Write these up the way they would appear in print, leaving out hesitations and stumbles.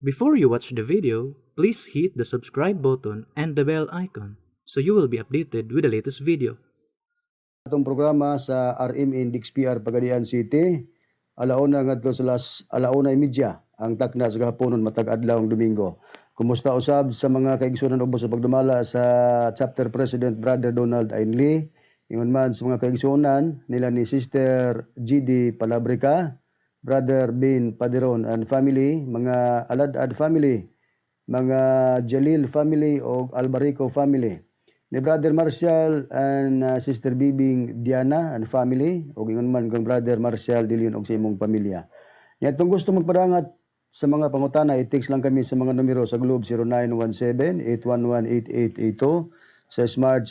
Before you watch the video, please hit the subscribe button and the bell icon so you will be updated with the latest video. Atong programa sa RMN DXPR Pagadian City, 1:00 ngadto sa las 1:30 ang takna sa kahaponon matag adlaw ang Domingo. Kumusta usab sa mga kaigsuonan ubos sa pagdumala sa Chapter President Brother Donald Ainley, ingon man sa mga kaigsuonan nila ni Sister GD Palabrica, Brother Ben Paderon and family, mga Aladad family, mga Jalil family o Albarico family, ni Brother Marcial and Sister Bibing Diana and family, ug ingon man kang Brother Marcial De Leon og sa imong pamilya. Nya itong gusto magpadangat sa mga pangutana, i-text lang kami sa mga numero sa Globe 0917-811-8882, sa Smart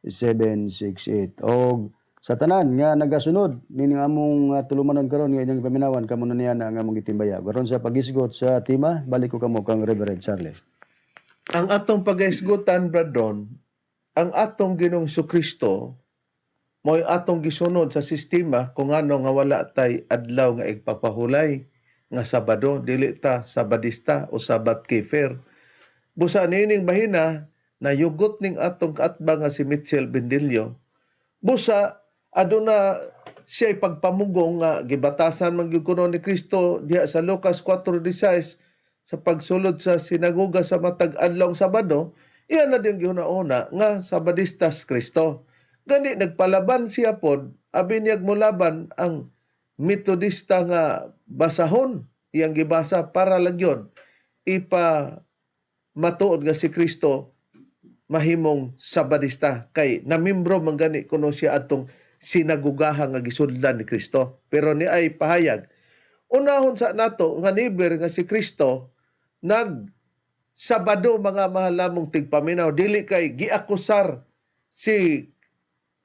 0908-3938-768. Og sa tanan nga nagasunod nining among tulumanon karon nga inyong paminawan, kamo na niya na ang among gitimbaya. Karon sa paghisgot sa tema, balik ko kamo kang Reverend Charlie. Ang atong pagahisgutan, Bradon, ang atong Ginoong Kristo mo'y atong gisunod sa sistema kung ano nga wala tay adlaw nga igpapahulay nga Sabado, dili ta Sabadista o Sabbath keeper. Busa niining bahina nayugot ning atong kaatbang nga si Mitchell Bendillo. Busa aduna siya pagpamugong nga gibatasan man gyud kuno ni Kristo diha sa Lucas 4:16 sa pagsulod sa sinagoga sa matag adlaw Sabado, iya na din gihuna-una nga Sabadistas Kristo. Gani nagpalaban siya pod, abi niyag molaban ang Metodista nga basahon iyang gibasa para lang ipa matuod nga si Kristo mahimong Sabadista kay namimbro man gani kuno siya atong sinagugaha nga gisudlan ni Kristo. Pero ni ay pahayag, unahon sa nato nga niber nga si Kristo nag Sabado, mga mahal namong tigpaminaw, dili kay giakusar si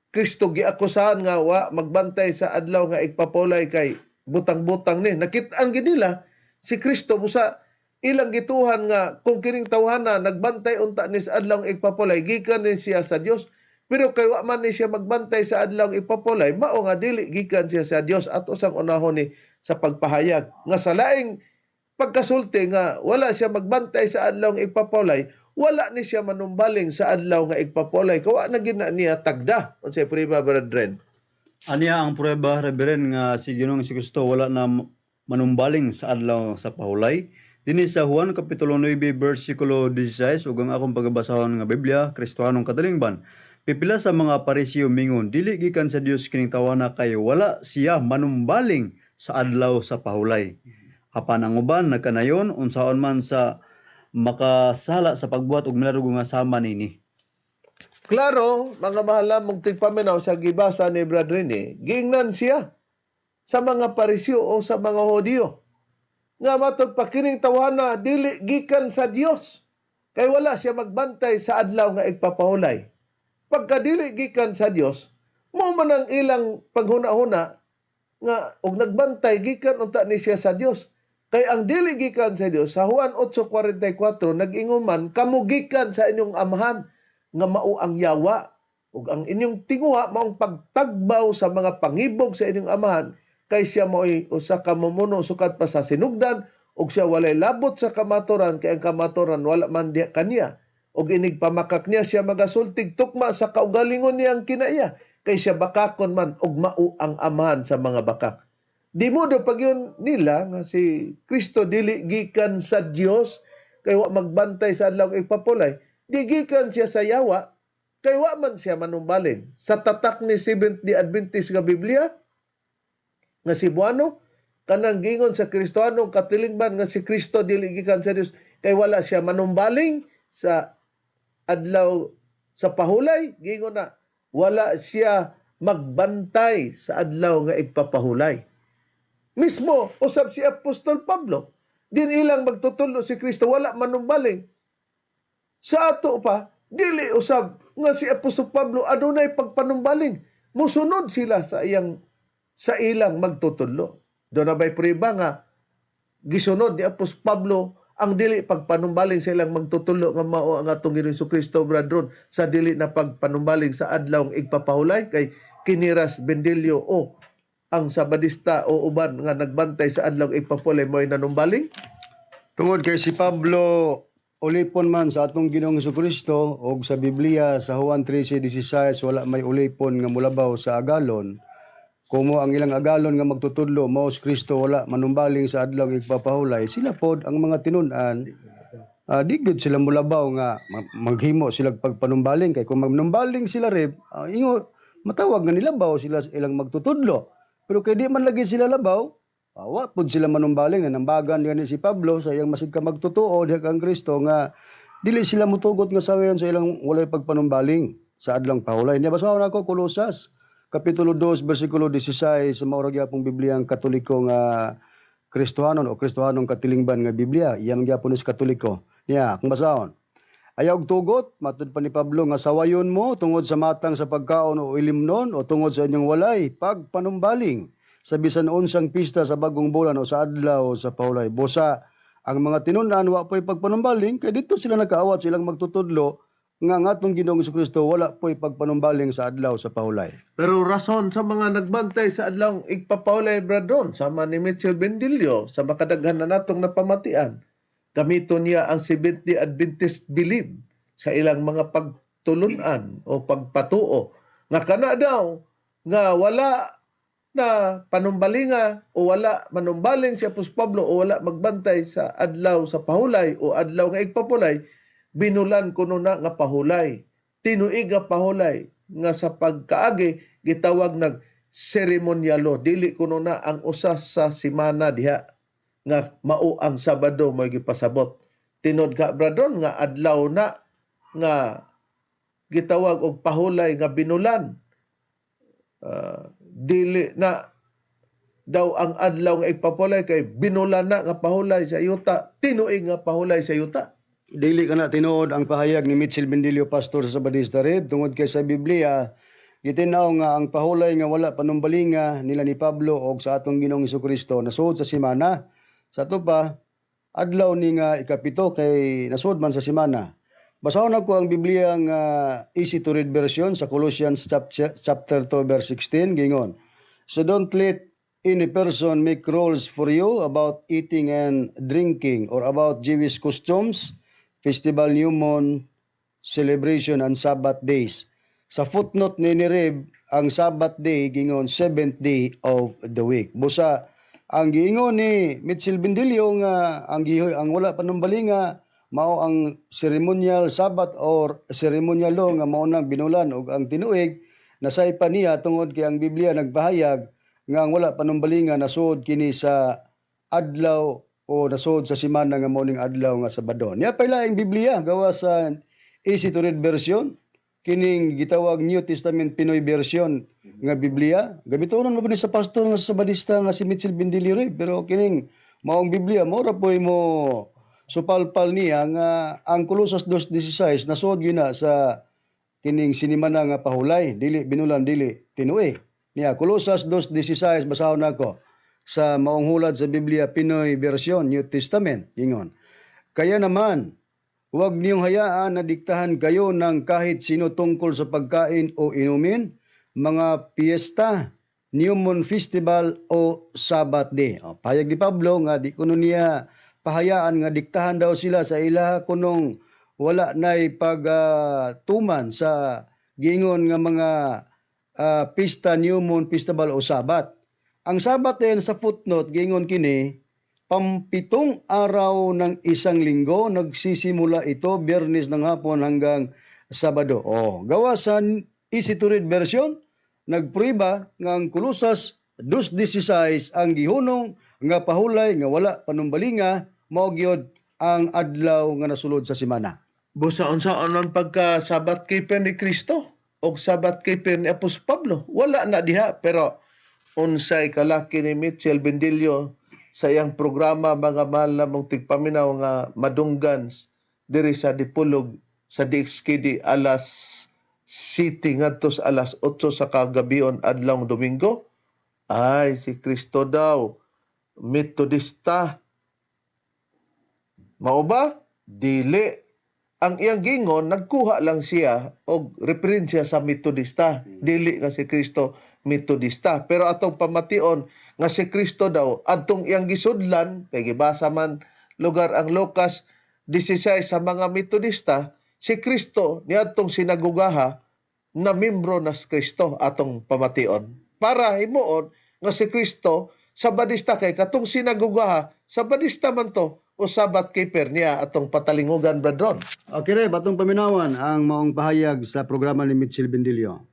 Kristo, giakusahan nga wa magbantay sa adlaw nga igpapulay kay butang-butang ni. Nakit-an gid nila si Kristo, busa ilang gituhan nga kung kining tawhana nagbantay unta ni sa adlaw nga igpapulay, gikan ni siya sa Dios. Pero kay wa man ni siya magbantay sa adlaw nga igpapulay, mao nga dili gikan siya sa Dios. Ato sang unahon ni sa pagpahayag nga sa laing pagkasulti nga wala siya magbantay sa adlaw nga igpapulay, wala ni siya manumbaling sa adlaw nga igpapulay. Kawa na gina niya tagda. Unsay prueba, brethren? Aniya ang pruweba, Reverend, nga si Ginoong Kristo wala na manumbaling sa adlaw sa pahulay. Dinhi sa Juan Kapitulo 9 versikulo 16 ug ang akong pagabasahon nga Biblia, Kristohanong Katilingban. Pipila sa mga Pariseo mingon, "Dili gikan sa Dios kining tawana kay wala siya manumbaling sa adlaw sa pahulay." Apan ang uban nagkanayon, "Unsaon man sa makasala sa pagbuhat og milagro nga sama nini?" Klaro, mga mahal namong tigpaminaw, sa gibasa ni Brad Rene, giingnan siya sa mga Pariseo o sa mga Hudiyo nga matod pa kining tawhana dili gikan sa Dios kay wala siya magbantay sa adlaw nga igpapahulay. Pagka dili gikan sa Dios, mo man ang ilang paghuna-huna nga og nagbantay gikan unta ni siya sa Dios. Kay ang dili gikan sa Dios, sa Juan 8:44 nag-ingon man, "Kamo gikan sa inyong amahan nga mao ang yawa ug ang inyong tinguha maong pagtagbaw sa mga pangibog sa inyong amahan, kay siya mao'y usa ka mumuno sukad pa sa sinugdan ug siya walay labot sa kamaturan kay ang kamaturan wala man diha kaniya. Ug inig pamakak niya, siya magasultig tukma sa kaugalingon niyang kinaiya, kay siya bakakon man ug mao ang amahan sa mga bakak." Di mo do pag yun nila nga si Kristo dili gikan sa Dios kay wa magbantay sa adlaw igpapulay, di gikan siya sa yawa kay wa man siya manumbalin. Sa tatak ni Seventh Day Adventist nga Biblia nga Cebuano, kanang gingon sa Kristohanong Katilingban nga si Kristo dili gikan sa Dios kay wala siya manumbaling sa adlaw sa pahulay, gingon na wala siya magbantay sa adlaw nga igpapahulay. Mismo usab si Apostol Pablo, din ilang magtutulo si Kristo wala manumbaling. Sa ato pa, dili usab nga si Apostol Pablo adunay pagpanumbaling. Musunod sila sa ilang magtutudlo. Doon na ba'y prueba nga gisunod ni Apostol Pablo ang dili pagpanumbaling sa ilang magtutudlo nga mao ang atong Ginoong Kristo, brethren, sa dili na pagpanumbaling sa adlaw igpapahulay kay kiniras Bendilio o Ang Sabadista o uban nga nagbantay sa adlaw igpapulay mo'y nanumbaling? Tungod kay si Pablo ulipon man sa atong Ginoong Kristo, og sa Biblia sa Juan 13:16 wala may ulipon nga mulabaw sa agalon. Kumo ang ilang agalon nga magtutudlo mao si Kristo, wala manumbaling sa adlaw igpapahulay, sila pod ang mga tinun-an, di gyud sila mulabaw nga maghimo sila pagpanumbaling, kay kung magnumbaling sila, Reb, ingo matawag nga nilabaw sila sa ilang magtutudlo. Pero kay di man lagi sila labaw, wa pud sila manumbaling. Nanambagan gani si Pablo sa iyang masig ka magtotoo diha kang Kristo nga dili sila mutugot nga sawayon sa ilang walay pagpanumbaling sa adlong pahulay. Niya, basahon ako Kolosas kapitulo 2 bersikulo 16 sa mao ra gyapong Biblia ang Katoliko nga Kristohanon o Kristohanong katilingban nga Biblia. Iya man gyapon is Katoliko. Niya, akong basahon. "Ayaw og tugot," matud pa ni Pablo, "nga sawayon mo tungod sa matang sa pagkaon o ilimnon o tungod sa inyong walay pagpanumbaling sa bisan unsang pista sa bagong bulan o sa adlaw sa pahulay." Busa ang mga tinun-an wa po'y pagpanumbaling kay dito sila nakaawat silang magtutudlo nga ang atong Ginoong Kristo wala po'y pagpanumbaling sa adlaw sa pahulay. Pero rason sa mga nagbantay sa adlaw igpapahulay, Bradon, sama ni Mitchell Bendillo, sa makadaghan na natong napamatian, gamiton niya ang Seventh-day Adventist belief sa ilang mga pagtulunan o pagpatuo nga kana daw nga wala na panumbalinga o wala manumbaling si Apostol Pablo o wala magbantay sa adlaw sa pahulay o adlaw nga igpapulay, binulan kuno na nga pahulay, tinuig nga pahulay nga sa pagkaagi gitawag nag seremonyalo, dili kuno na ang usa sa semana diha nga mao ang Sabado mo gipasabot. Tinod ka, Bradon, nga adlaw na nga gitawag og pahulay nga binulan, dili na daw ang adlaw nga igpapulay kay binulan na nga pahulay sa yuta, tinuig nga pahulay sa yuta? Dili ka na tinuod ang pahayag ni Mitchell Bendilio, pastor sa Sabadista, Reb, tungod kay sa Biblia gitinaw nga ang pahulay nga wala panumbalinga nila ni Pablo og sa atong Ginoong Kristo nasuod sa semana. Sa ato pa adlaw ni nga ikapito kay nasuod man sa semana. Basahon ako ang Biblia nga easy to read version sa Colossians chapter 2 verse 16, gingon: "So don't let any person make rules for you about eating and drinking or about Jewish customs, festival, new moon celebration, and Sabbath days." Sa footnote ni Reb, ang Sabbath day gingon seventh day of the week. Busa ang giingon ni Mitchell Bendilio nga ang wala panumbalinga mao ang ceremonial Sabbath or ceremonial law nga mao nang binulan og ang tinuig, nasaypa niya tungod kay ang Biblia nagpahayag nga ang wala panumbalinga nasuod kini sa adlaw o nasuod sa semana nga mao ning adlaw nga Sabado. Niya pay laing Biblia gawa sa easy to read version, kining gitawag New Testament Pinoy version nga Biblia. Gamitonon mo ni sa pastor nga sa Sabadista nga si Mitchell Bendilio, pero kining maong Biblia mo ra poy mo supalpal niya nga ang Kolosas 2:16 nasuod gyud na sa kining sinimana nga pahulay, dili binulan, dili tinuig. Niya, Kolosas 2:16, basahon nako sa maong hulad sa Biblia Pinoy version New Testament, ingon: "Kaya naman, huwag niyong hayaan na diktahan kayo ng kahit sino tungkol sa pagkain o inumin, mga piyesta, New Moon Festival o Sabbath Day." O, pahayag ni Pablo nga di kuno niya pahayaan nga diktahan daw sila sa ilaha kunong wala na'y pagtuman sa giingon nga mga pista, New Moon Festival o Sabbath. Ang Sabbath din sa footnote giingon kini pampitong araw ng isang linggo, nagsisimula ito Biyernes ng hapon hanggang Sabado. Oh, gawa sa easy to read version, nagprueba nga ang Kolosas 2:16 ang gihunong nga pahulay nga wala panumbalinga mao gyud ang adlaw nga nasulod sa semana. Busa unsaon man pagka Sabbath keeper ni Kristo o Sabbath keeper ni Apostol Pablo? Wala na diha, pero unsay kalaki ni Mitchell Bendillo sa iyang programa, mga mahal na mong tigpaminaw, nga madunggan diri sa Dipolog sa DXKD alas 7 ngadto sa alas 8 sa kagabion adlawng Domingo. Ay, si Kristo daw Metodista. Mao ba? Dili. Ang iyang gingon, nagkuha lang siya og referensya sa Metodista. Dili ka si Kristo Metodista. Pero atong pamation nga si Kristo daw adtong iyang gisudlan kay gibasa man lugar ang Lucas 16 sa mga Metodista, si Kristo niadtong sinagogaha na membro na si Kristo, atong pamation. Para himuon nga si Kristo Sabadista kay katong sinagogaha Sabadista man to o Sabbath keeper niya atong patalingugan, Brad Ron. Okay, Reb, atong paminawan ang maong pahayag sa programa ni Mitchell Bendillo.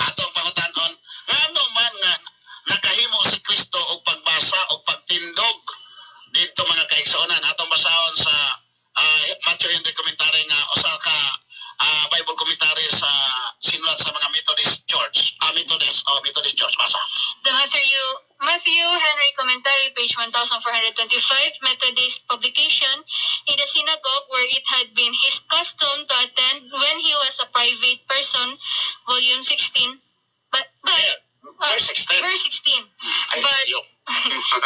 Atong pangutan-on, ngano man nga nakahimo si Kristo og pagbasa og pagtindog dito, mga kaigsuonan? Atong basahon sa Matthew Henry Commentary nga usa ka Bible commentary sa sinulat sa mga Methodist Church, Methodist, oh, Methodist Church. Basa. The Matthew Henry Commentary, page 1425, Methodist publication. In the synagogue where it had been his custom to attend when he was a private person, volume 16. But There, verse 16. Verse 16. Ay, yo.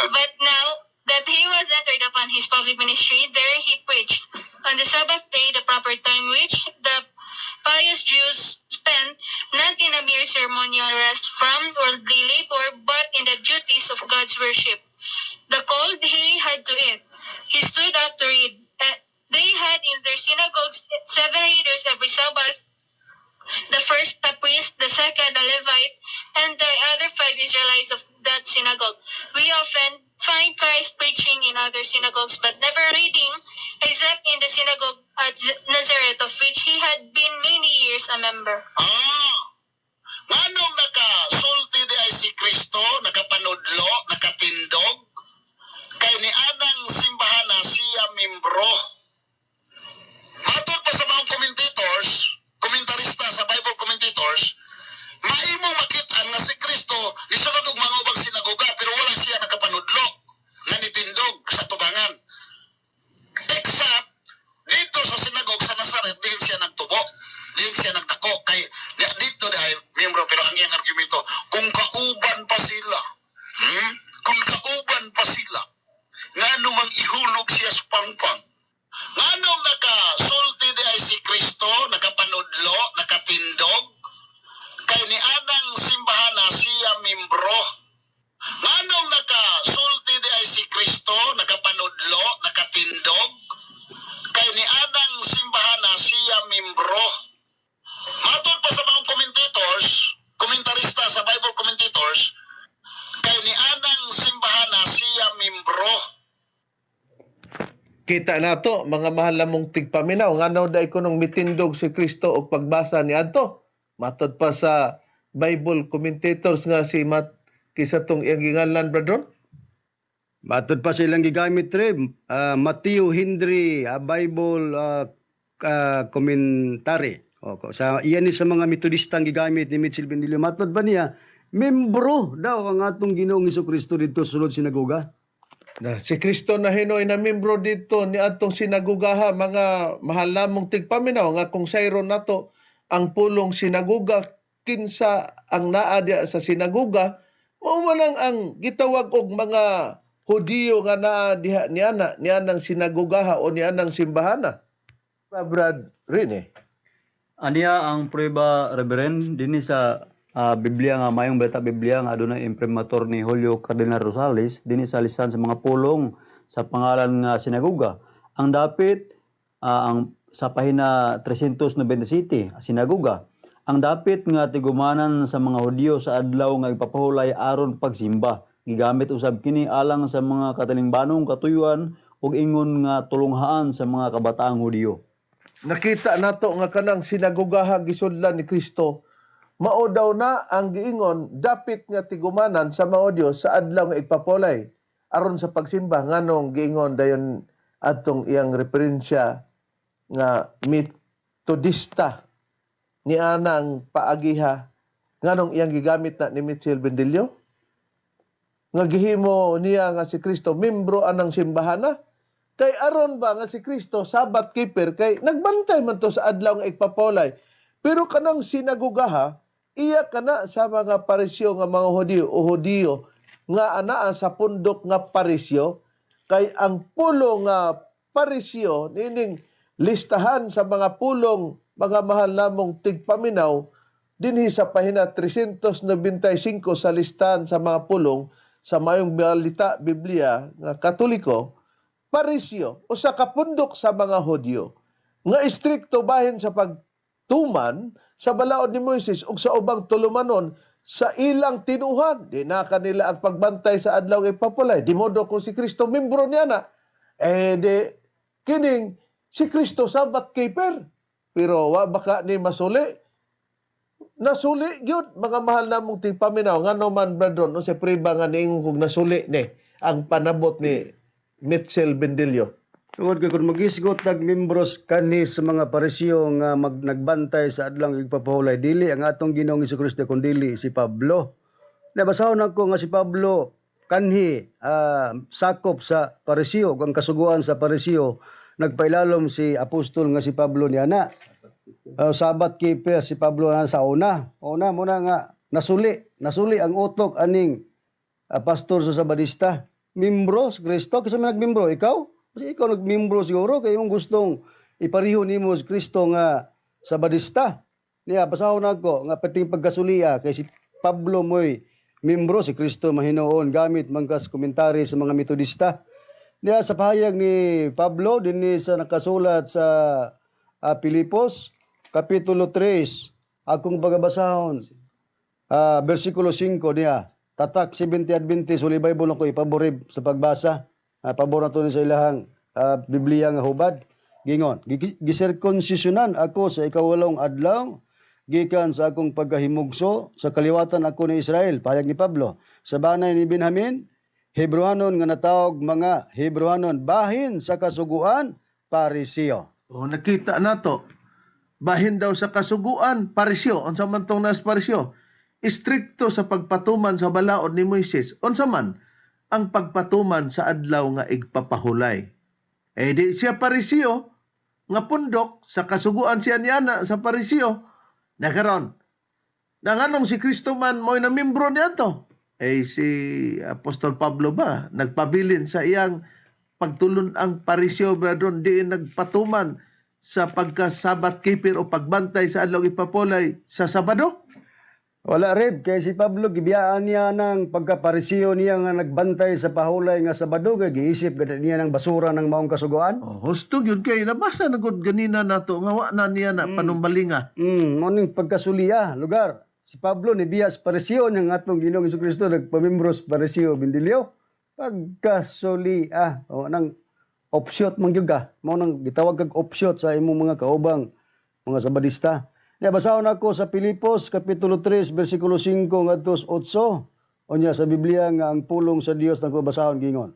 But now that he was entered upon his public ministry, there he preached on the Sabbath day, the proper time which the pious Jews spent not in a mere ceremonial rest from worldly labor, but in the duties of God's worship. The cold he had to eat. He stood up to read. They had in their synagogues seven readers every Sabbath, the first a priest, the second a Levite, and the other five Israelites of that synagogue. We often find Christ preaching in other synagogues, but never reading, except in the synagogue at Nazareth, of which he had been many years a member. Ah, nganong nakasulti di ay si Kristo, nakapanudlo, nakatindog? Kay ni anang simbahan na siya membro. Matod pa sa mga commentators, komentarista sa Bible commentators, maimong makit-an nga si Kristo nisulod og mga ubang sinagoga pero wala siya nakapanudlo nga nitindog sa tubangan. Except dito sa sinagog sa Nazaret diin siya nagtubo, diin siya nagdako kay dito di ay membro. Pero ang iyang argumento, kung kauban pa sila, Kung kauban pa sila, ngano mang ihulog siya sa pangpang? Nganong nakasulti di ay si Kristo, nakapanudlo, nakatindog? Kay ni anang simbahan na siya membro. Nganong nakasulti di ay si Kristo, nakapanudlo, nakatindog? Kay ni anang simbahan na siya membro. Matod pa sa mga commentators, komentarista sa Bible commentators, kay ni anang simbahan na siya membro. Kita nato, mga mahal namong tigpaminaw, ngano day kunong mitindog si Kristo og pagbasa ni adto. Matod pa sa Bible commentators nga si Mat kisa tong iyang ginganlan, Brad Ron? Matod pa sa ilang gigamit, Reb, Matthew Henry Bible Commentary. O, sa iyan ni sa mga Metodistang gigamit ni Mitchell Bendillo. Matod ba niya, membro daw ang atong Ginoong Kristo dito sulod sinagoga? Na si Kristo na hinoy na membro dito ni atong sinagogaha, mga mahal namong tigpaminaw, nga kung sayron nato ang pulong sinagoga, kinsa ang naa diya sa sinagoga? Mao man ang gitawag og mga Hudiyo nga naa diha niana nianang sinagogaha o nianang simbahana. Brad Rene. Aniya ang prueba, Reverend, dinhi sa Biblia nga Maayong Balita Biblia nga adunay imprimatur ni Julio Cardinal Rosales, dinhi sa listahan sa mga pulong sa pangalan nga sinagoga. Ang dapit ang sa pahina 397, sinagoga. Ang dapit nga tigumanan sa mga Hudyo sa adlaw nga ipapahulay aron pagsimba. Gigamit usab kini alang sa mga katalingbanong katuyuan ug ingon nga tulunghaan sa mga kabataang Hudyo. Nakita nato nga kanang sinagogaha gisudlan ni Kristo mao daw na ang giingon dapit nga tigumanan sa mga Hudyo sa adlaw nga igpapolay aron sa pagsimba. Nganong giingon dayon atong iyang referensya nga Metodista ni anang paagiha, nganong iyang gigamit na ni Mitchell Bendillo nga gihimo niya nga si Kristo membro anang simbahana? Kay aron ba nga si Kristo Sabbath keeper kay nagbantay man to sa adlaw nga igpapolay. Pero kanang sinagogaha iya kana sa mga Parisyo nga mga Hudiyo o Hudiyo nga anaa sa pundok nga Parisyo, kay ang pulo nga Parisyo nining listahan sa mga pulong, mga mahal namong tigpaminaw. Dinhi sa pahina 395 sa listahan sa mga pulong sa Maayong Balita Biblia nga Katoliko, Parisio, usa ka pundok sa mga Hudyo nga istrikto bahin sa pagtuman sa balaod ni Moises ug sa ubang tulumanon sa ilang tinuhan. Di na kanila ang pagbantay sa adlaw ipapulay. Di modo kung si Kristo membro niya na, eh di kining si Kristo Sabbath keeper. Pero wa baka ni masuli? Nasuli gyud, mga mahal namong tigpaminaw. Ngano man, brethren, no, si priba nga niingon kog nasuli ni ang panabot ni Mitchell Bendillo? Tungod kay kung magisgot tag membros kani sa mga Pariseo nga nagbantay sa adlaw igpapahulay, dili ang atong Ginoong Hesus kun dili si Pablo. Nabasahon ako nga si Pablo kanhi sakop sa Pariseo ug ang kasuguan sa Pariseo nagpailalom si apostol nga si Pablo niana. Sabbath keeper si Pablo na sa una. Una muna nga nasuli, nasuli ang utok aning pastor sa Sabadista. Membro sa Kristo, kasi may nagmembro, ikaw? Kasi ikaw nagmembro siguro, kay imong gustong ipariho nimo si Kristo nga Sabadista. Niya, basahon ako nga pating pagkasulia kay si Pablo mo'y membro si Kristo mahinoon gamit mangkas komentary sa mga Metodista. Niya sa pahayag ni Pablo dinhi sa nakasulat sa Pilipos kapitulo 3, akong pagabasahon versikulo 5 niya. Tatak 70 Adventist Holy Bible ako ipaborib sa pagbasa. Pabor na to ni sa ilahang Biblia nga hubad. Gingon, "Giserkonsisyonan ako sa ikawalong adlaw gikan sa akong pagkahimugso, sa kaliwatan ako ni Israel," pahayag ni Pablo. "Sa banay ni Benjamin, Hebrewanon nga natawag mga Hebrewanon, bahin sa kasuguan, Pariseo." Oh, nakita nato. Bahin daw sa kasuguan, Pariseo. Unsa man tong nas Pariseo? Istrikto sa pagpatuman sa balaod ni Moises. Unsa man ang pagpatuman sa adlaw nga igpapahulay? Eh di siya Pariseo nga pundok sa kasuguan siya niana sa Pariseo. Nakaron. Nanganong si Kristo man mo'y namembro niya to? Eh si Apostol Pablo ba nagpabilin sa iyang pagtulon ang Pariseo, brethren, di nagpatuman sa pagka-Sabbath keeper o pagbantay sa adlaw ipapolay sa Sabado? Wala, Reb, kay si Pablo gibiyaan niya ng pagkapariseo niya nga nagbantay sa pahulay nga Sabado kay giisip gad niya ng basura ng maong kasuguan. Oh, husto gyud kay nabasa na gud ganina nato nga wa na niya na panumbalinga. Mo ning pagkasuliya lugar. Si Pablo ni biya sa Pariseo niya nga atong Ginoong Kristo nagpamembro sa Pariseo, Bindilyo. Pagkasuliya o nang offshoot man gyud ka. Mao nang gitawag kag offshoot sa imong mga kaubang mga Sabadista. Nya basahon ako sa Pilipos kapitulo 3 bersikulo 5 ngadto sa 8. Unya sa Biblia nga ang pulong sa Dios nang basahon, gingon.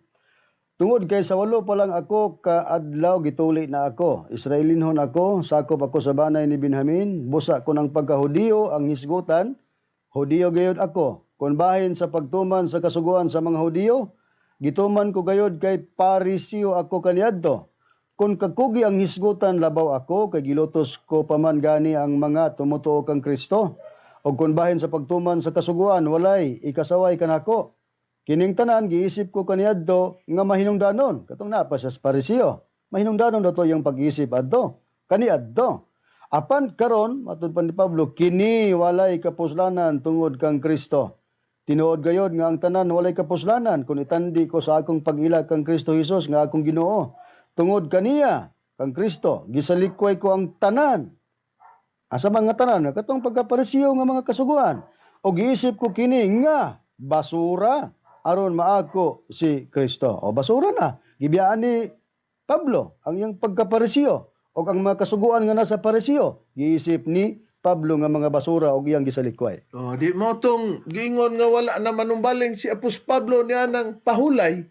"Tungod kay sa 8 pa lang ako kaadlaw gituli na ako. Israelinhon ako, sakop ako sa banay ni Benjamin, busa ko ng pagkahudiyo ang hisgutan, Hudiyo gayud ako. Kung bahin sa pagtuman sa kasuguan sa mga Hudiyo, gituman ko gayud kay Pariseo ako kaniadto. Kung kakugi ang hisgutan, labaw ako kay gilutos ko pa man gani ang mga tumutuo kang Kristo. O kung bahin sa pagtuman sa kasuguan, walay ikasaway kanako. Kining tanan giisip ko kaniadto nga mahinungdanon." Katong naa pa siya sa Pariseo. Mahinungdanon daw to yung pag-isip adto. Kaniadto. "Apan karon," matud pa ni Pablo, "kini walay kapuslanan tungod kang Kristo. Tinuod gayod nga ang tanan walay kapuslanan kung itandi ko sa akong pag-ila kang Kristo Hesus nga akong Ginoo. Tungod kaniya, kang Kristo, gisalikway ko ang tanan." Asa man nga tanan? Katong pagkaparisiyo nga mga kasuguan. "O giisip ko kini nga basura aron maako si Kristo." O basura na. Gibiyaan ni Pablo ang iyang pagkaparisiyo o ang mga kasuguan nga nasa Parisiyo. Giisip ni Pablo nga mga basura og iyang gisalikway. Oh, di mo tong giingon nga wala na manumbaling si Apostol Pablo niya ng pahulay.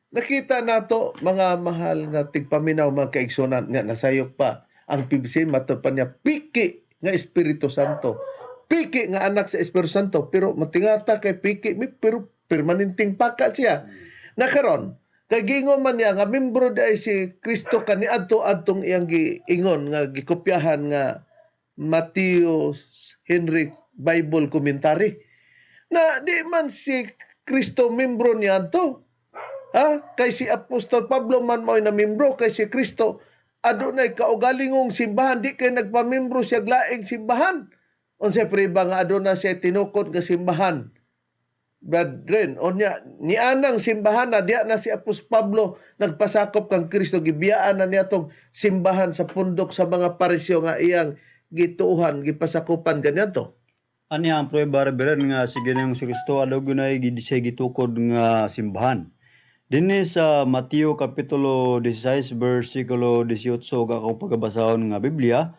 Nakita nato, mga mahal nga tigpaminaw, mga kaigsunan, nga nasayop pa ang PBC, matod pa niya piki nga Espiritu Santo. Piki nga anak sa Espiritu Santo, pero matingata kay piki mi pero permanenteng paka siya. Nakaron, kay giingon man niya nga membro di ay si Kristo kaniadto adtong iyang giingon nga gikopyahan nga Matthew Henry Bible Commentary na di man si Kristo membro niya to. Ha? Kay si Apostol Pablo man mo'y na membro, kay si Kristo adunay kaugalingong simbahan, di kay nagpamembro siya laing simbahan. Unsay prueba nga aduna siya tinukod nga simbahan? Brethren, unya nianang simbahan na diya na si Apos Pablo nagpasakop kang Kristo, gibiyaan na niya tong simbahan sa pundok sa mga Pariseo nga iyang gituohan, gipasakupan kaniadto. Ani ang pruweba, Reverend, nga si Ginoong Kristo adunay gid siya gitukod nga simbahan. Dinhi sa Mateo kapitulo 16 bersikulo 18 ug akong pagabasahon nga Biblia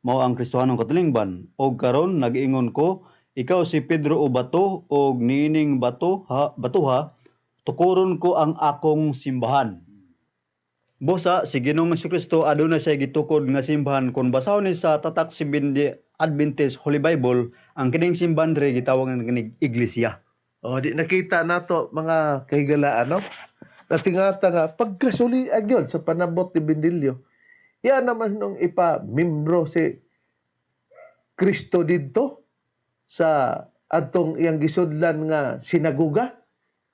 mao ang Kristohanong katilingban. Og karon nag-ingon ko, ikaw si Pedro o bato, og niining bato ha, batuha tukuron ko ang akong simbahan. Busa si Ginoong Kristo aduna siya gitukod nga simbahan. Kung basahon ni sa Tatak Seventh-day Adventist Holy Bible, ang kining simbahan diri gitawag nga kinig iglesia. O, di nakita nato, mga kahigalaan, no? Natingata nga pagkasuli agyon sa panabot ni Bindilyo. Yan naman nung ipa-membro si Kristo didto sa atong iyang gisudlan nga sinaguga.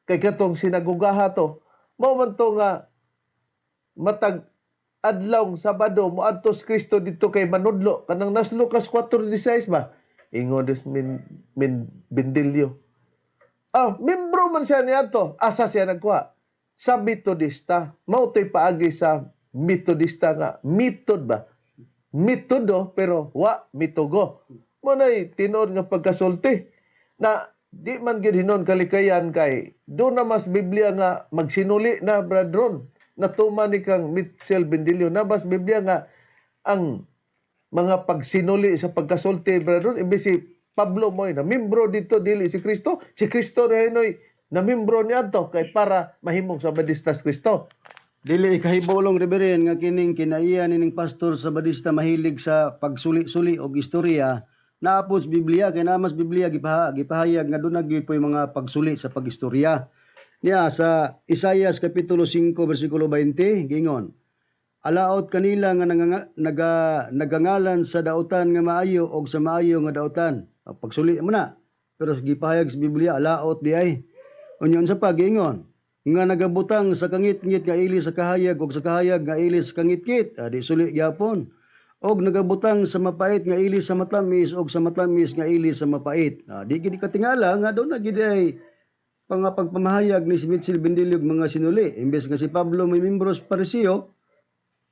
Kay katong sinagugaha to, mao man to nga matag adlawng Sabado moadto si Kristo didto kay manudlo kanang nas Lucas 4:16 ba, ingon des min Bindilyo. Ah, membro man siya niadto. Asa siya nagkuha? Sa Metodista. Mao to'y paagi sa Metodista nga method ba? Metodo pero wa mitugo. Mo nay tinuod nga pagkasulti na di man gyud hinon kalikayan kay do na mas Biblia nga magsinuli na, brethren, natuman ni kang Mitchell Bendilio na mas Biblia nga ang mga pagsinuli sa pagkasulti, brethren, imbes si Pablo mo'y na membro dito, dili si Kristo. Si Kristo na hinoy na membro niadto kay para mahimong Sabadistas Kristo. Dili ikahibulong, Reverend, nga kining kinaiya nining pastor Sabadista mahilig sa pagsuli-suli og istorya naapod sa Biblia, kay namas Biblia gipahayag nga dunay gyud po'y mga pagsuli sa pagistorya. Niya sa Isayas kapitulo 5 bersikulo 20 gingon: "Alaot kanila nga nagangalan sa dautan nga maayo og sa maayo nga dautan." Ah, pagsuli mo na. Pero gipahayag sa Biblia, alaot di ay. Unya unsa pa giingon? Nga nagabutang sa kangitngit nga ili sa kahayag og sa kahayag nga ili sa kangitngit, ah, di suli gyapon. Og nagabutang sa mapait nga ili sa matamis og sa matamis nga ili sa mapait. Ah, di gid katingala nga doon na gid ay pangapagpamahayag ni si Mitchell Bendilio og mga sinuli. Imbes nga si Pablo may membros Pariseo,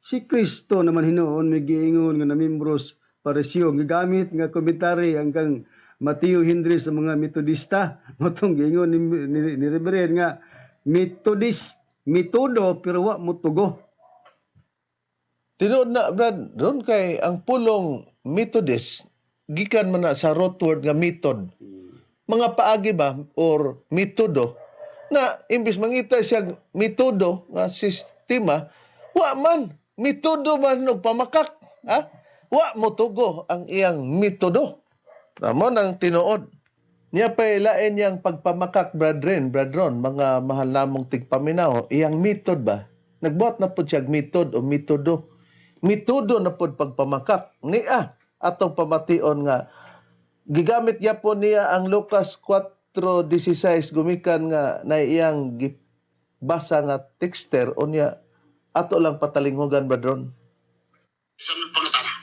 si Kristo naman hinuon may giingon nga namimbros Pariseo. Gigamit nga komentary ang kang Mateo Henry sa mga Metodista. Motong giingon ni Reverend nga Methodist, metodo pero wa motugo. Tinuod na, Brad, doon kay ang pulong Methodist gikan man na sa root word nga method. Mga paagi ba or metodo na imbis mangita siya metodo nga sistema, wa man metodo man og pamakak, ha? Wa motugo ang iyang metodo. Mao nang tinuod. Niya pa lain niyang pagpamakak, brethren, brethren, mga mahal namong tigpaminaw, iyang method ba? Nagbuhat na po siya method o metodo. Metodo na pod pagpamakak. Niya, atong pamation nga, gigamit gyapon niya ang Lucas 4:16 gumikan nga na iyang gibasa nga texter, unya ato lang patalinghugan, brethren. Sunod pangutana.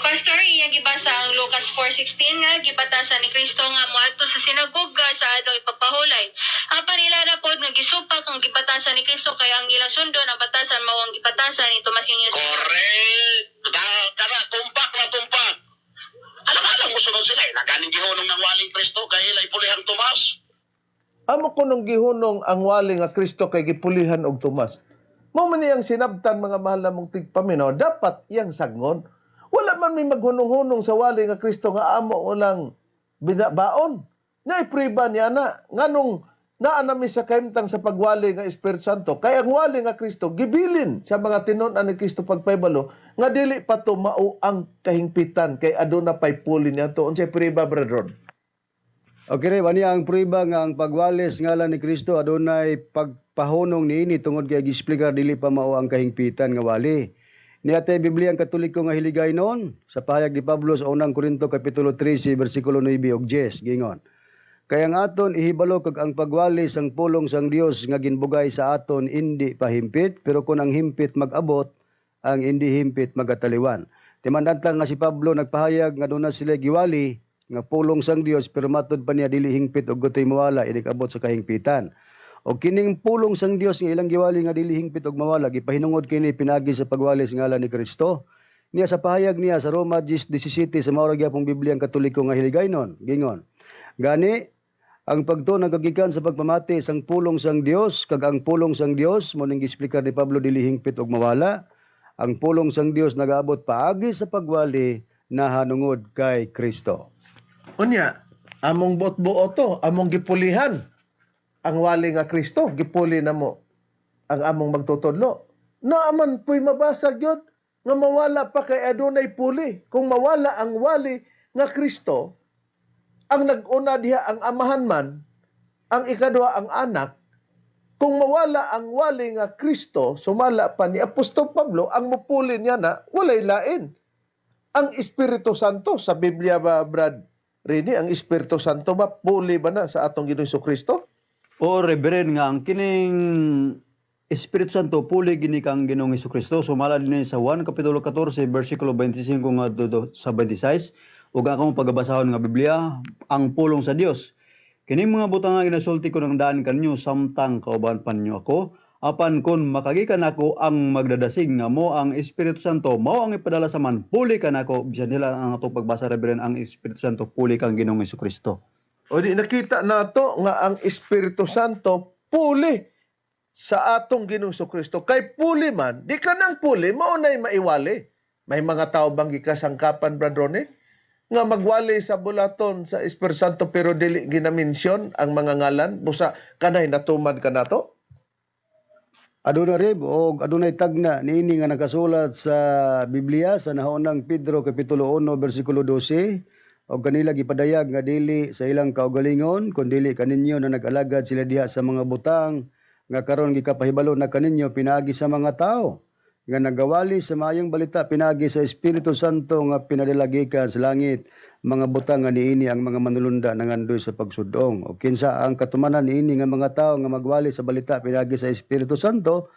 Pastor, iyang gibasa ang Lucas 4:16 nga gibatasan ni Kristo nga moadto sa sinagoga sa adlaw ipagpahulay. Apan ila na pod nga gisupak ang gibatasan ni Kristo kay ang ilang sundon ang batasan mao ang gibatasan ni Tomas Junior. Correct. Da, kana, tumpak na tumpak. Alang-alang mo sunod sila. Eh. Naganing gihunong ng waling Kristo kay ila ipulihan Tomas. Amo kunong gihunong ang wali nga Kristo kay gipulihan og Tomas. Mao man iyang sinabtan, mga mahal namong tigpaminaw, dapat iyang sagngon. Wala man may maghunong-hunong sa wali nga Kristo nga amo walang binabaon. Naipriba niya na nganong naa nami sa kahimtang sa pagwali nga Espiritu Santo, kay ang wali nga Kristo gibilin sa mga tinun-an ni Kristo pagpahibalo nga dili pa to mao ang kahingpitan kay aduna pay puli niya to. Unsay priba, brethren? Okay, Rev, ani ang prueba nga ang pagwalis ngalan ni Kristo adunay pagpahunong niini tungod kay gisplika dili pa mao ang kahingpitan nga wali. Ni ate Biblia ang Katoliko nga hiligay noon sa pahayag ni Pablo sa unang Korinto kapitulo 13 bersikulo 9 ug 10 gingon: "Kay ang aton ihibalo kag ang pagwali sang pulong sang Dios nga ginbugay sa aton indi pa himpit, pero kung ang himpit mag-abot, ang indi himpit magataliwan." Timan-an nga si Pablo nagpahayag nga doon na sila giwali nga pulong sang Dios, pero matud pa niya dili hingpit og gutoy mawala inig abot sa kahingpitan. Og kining pulong sang Dios nga ilang giwali nga dili hingpit og mawala, gipahinungod kini pinaagi sa pagwali sa ngalan ni Kristo. Niya sa pahayag niya sa Roma 10:17 sa mao ra gyapong Biblia ang Katoliko nga hiligaynon, gingon: "Gani ang pagtuo nagagikan sa pagpamati sang pulong sang Dios, kag ang pulong sang Dios mo ning giexplikar ni Pablo dili hingpit og mawala. Ang pulong sang Dios nagaabot paagi sa pagwali nahanungod kay Kristo." Unya, among buot-buot to, among gipulihan ang wali nga Kristo, gipuli na mo ang among magtutudlo. Naaman po'y mabasa gyud nga mawala pa kay adunay puli. Kung mawala ang wali nga Kristo, ang nag-una diha ang amahan man, ang ikaduha ang anak. Kung mawala ang wali nga Kristo, sumala pa ni Apostol Pablo, ang mupuli niya na walay lain. Ang Espiritu Santo. Sa Biblia ba, Brad Rini, ang Espiritu Santo ba, puli ba na sa atong Ginoong Kristo? O Reverend, nga ang kining Espiritu Santo puli gini kang Ginoong Kristo sumala dinhi sa 1 kapitulo 14 bersikulo 25 ngadto sa 26. Ug ang akong pagabasahon nga Biblia, ang pulong sa Dios: "Kining mga butang nga ginasulti ko ng daan kanyo samtang kauban pa ninyo ako. Apan kon makagikan ako, ang magdadasig nga mo ang Espiritu Santo, mao ang ipadala sa Amahan puli kanako." Bisan nila ang atong pagbasa, Reverend, ang Espiritu Santo puli kang Ginoong Kristo. O di nakita nato nga ang Espiritu Santo puli sa atong Ginoong Kristo. Kay puli man, di ka nang puli, mao na'y maiwali. May mga tao bang gikasangkapan, Brad Ronnie, nga magwali sa bulaton sa Espiritu Santo pero dili ginamensyon ang mga ngalan? Busa kanay natuman ka nato? Aduna, Reb, og adunay tagna niini nga nakasulat sa Biblia sa nahaunang Pedro kapitulo 1 bersikulo 12: "Og kanila gipadayag nga dili sa ilang kaugalingon kun dili kaninyo na nag-alagad sila diha sa mga butang nga karon gikapahibalo na kaninyo pinaagi sa mga tawo nga nagawali sa maayong balita pinaagi sa Espiritu Santo nga pinadala gikan sa langit, mga butang nga niini ang mga manulunda nangandoy sa pagsudong." O kinsa ang katumanan niini nga mga tawo nga magwali sa balita pinaagi sa Espiritu Santo?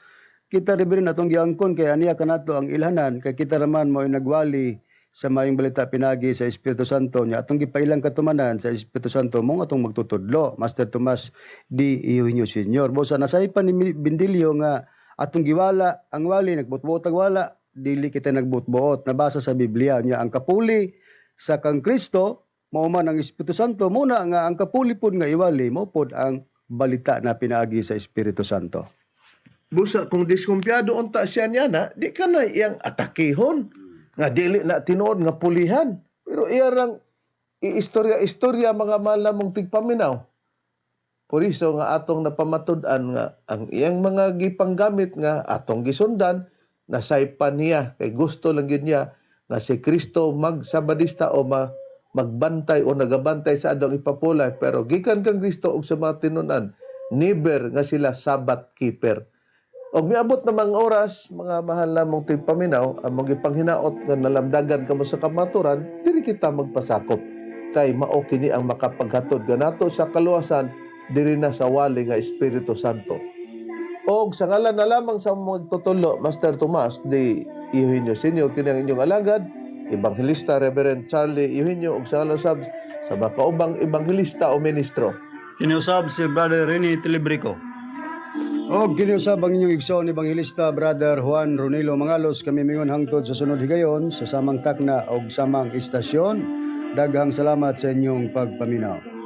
Kita, Reverend, atong giangkon kay aniya kanato ang ilhanan, kay kita raman mo nagwali sa maayong balita pinagi sa Espiritu Santo nya atong gipailang katumanan sa Espiritu Santo mo atong magtutudlo, Master Tomas D. Eugenio Senior. Busa nasaypan ni Bindilio nga atong giwala ang wali, nagbutbuot ang wala. Dili kita nagbutbuot, nabasa sa Biblia nya ang kapuli sa kang Kristo mao man ang Espiritu Santo, muna nga ang kapuli pod nga iwali mo pod ang balita na pinaagi sa Espiritu Santo. Busa kung diskumpiyado unta siya niya na, di ka na iyang atakihon. Nga dili na tinuod nga pulihan. Pero iya rang iistorya-istorya, mga mahal mong tigpaminaw. Por iso nga atong napamatud-an nga ang iyang mga gipanggamit nga atong gisundan, nasaypan niya kay gusto lang gyud niya nga si Kristo magsabadista o magbantay o nagabantay sa adong ipapulay, pero gikan kang Kristo og sa mga tinun-an, never nga sila Sabbath keeper. Og miabot na mga oras, mga mahal namong tigpaminaw, ang mga ipanghinaot nga nalamdagan kamo sa kamaturan, diri kita magpasakop. Kay mao kini ang makapaghatod kanato sa kaluwasan diri na sa wali nga Espiritu Santo. Og sa ngalan na lamang sa magtutulo, Master Tomas D. Eugenio Senior, kini ang inyong alagad, Ebanghelista Reverend Charlie Eugenio, og sa ngalan sab sa makaubang ebanghelista o ministro. Kiniusab si Brother Rene Tilibrico. Og kiniusab ang inyong igsoon, Ebanghelista Brother Juan Ronilo Mangalos. Kami mingon hangtod sa sunod higayon sa samang takna og samang istasyon. Daghang salamat sa inyong pagpaminaw.